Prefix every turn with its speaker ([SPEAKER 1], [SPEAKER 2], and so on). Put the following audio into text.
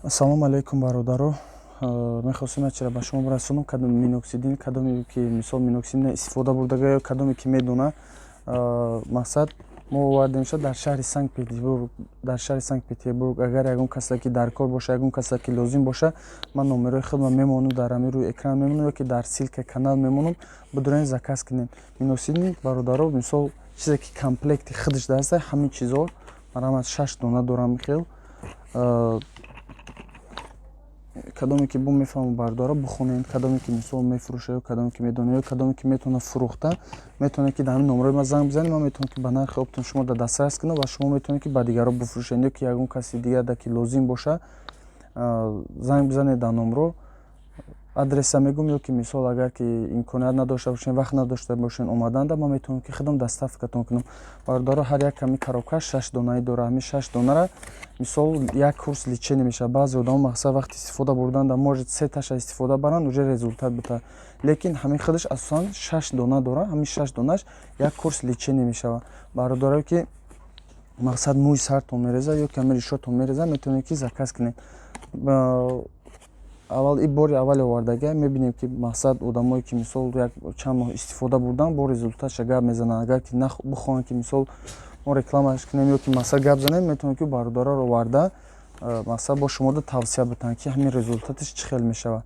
[SPEAKER 1] Ассалому алайкум, бародаро. Мехостем як чизро ба шумо бирасонам. Кадом миноксидил, кадоме ки, мисол, миноксидил истифода бурдага ё кадоме ки медона, мақсад, мо овардемша дар шаҳри Санкт Петербург. Дар шаҳри Санкт Петербург агар ягон касе ки дар кор боша, ягон касе ки лозим боша, ман номерои худро мемонам, дар ҳамин рӯи экран мемонам ё ки дар ссылка канал мемонам, бидурен, заказ кунем миноксидил. Бародаро, мисол, чизе ки комплекти худаш даста, ҳамин чизҳо, марҳамат, шаш дона дорам. Хел кадоме ки бо мефаҳмам, бародаро, бихонед. Кадоме ки, мисол, мефурӯша ё кадоме ки медона ё кадоме ки метавона фурӯхта, метавонед ки дар ҳамин номерои ман занг бизанед. Ман метавонам ки ба нархи оптом шумо дар дастрас кунам ва шумо метавонед ки ба дигарон бифурӯшед ё ки ягон каси дигар ки лозим боша, занг бизанед дар номро, адреса мегӯм. Ё ки, мисол, агар ки имконият надошта бошед, вақт надошта бошед омаданда, ман метавонам ки худам доставкатон кунам. Бародаро, ҳар як ҳамин коробка шаш донаи дора. Ҳамин шаш донара, мисол, як курс лечение мешавад. Баъзе одамо, мақсад, вақти истифода бурданда, может, сеташа истифода баранд, уже результат бутад, лекин ҳамин худаш асосан шаш дона дора. Ҳамин шаш донаш як курс лечение мешавад. Бародарое ки, мақсад, мӯи сартон мерезад ё ки ҳамин ришотон мерезад, метавонед ки заказ кунед. Аввал и бори аввали овардагия, мебинем ки, мақсад, одамое ки, мисол, як чанд моҳ истифода бурдан, бо результатша гап мезананд. Агар ки бихоҳанд ки, мисол, мо рекламаш кунем ё ки, мақсад, гап занем, метавонем ки бародараро оварда, мақсад, бо шумода тавсия битаҳанд ки ҳамин результаташ чӣ хел мешавад.